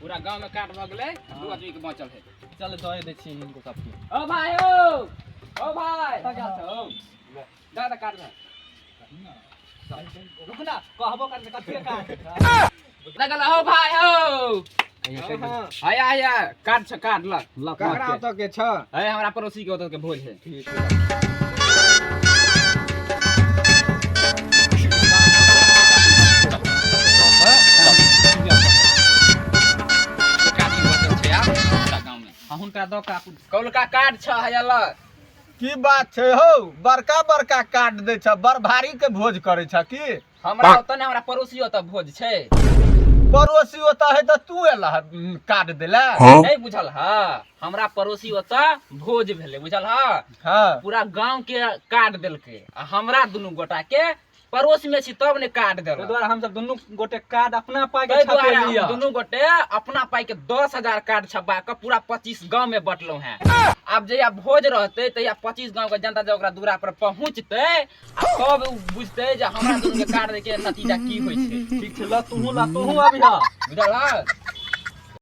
पूरा गांव में काट भऽ गेलै, 2 आदमी के बचल है। चल, दए दै छी हिनको सबके। ओ भाई, ओ ओ भाई, कतऽ गेल छौ? दऽ दे काट भाई। रुक ना, कहबो कर कथी काट लगल। ओ भाई, ओ आया आया, काट छ, काट ल ल। ककरा ओतऽ के छ? है, हमरा पड़ोसी के ओतऽ के भोज है। एक आदमी बचल छै आब पूरा गाँव में। हाँ, हुनका दऽ कऽ कौलका कार्ड छ, हैया ल। की बात छै हौ, बड़का बड़का कार्ड दै छ, बड़ भारी के भोज करै छ की? हमरा ओतऽ ने, हमरा पड़ोसी ओतऽ भोज छै। पड़ोसी ओतऽ है तऽ तू एलह कार्ड देला? नहीं बुझल ह, हमरा पड़ोसी ओतऽ भोज भेलै, बुझल ह? हाँ। पूरा गांव के कार्ड देलकै आ हमरा दुनू गोटा के पड़ोस में छी तब ने कार्ड ताहि देलक। दुआरे हमसब दुनू गोटे कार्ड अपना पाइ के ताहि दुआरे हम छपेलियै। दुनू गोटे अपना पाइ के 10,000 कार्ड छपा कऽ पूरा 25 गांव में बटलहुँ हैं। आब जहिया भोज रहतै तहिया 25 गांव के जनता जब ओकरा दूरा पर पहुँचतै आ तब उ बुझतै जे हमरा दुनू के कार्ड के नतीजा की होइ छै। ठीक छै, ल तुहू, ल तुहू अभी। बुझल ह?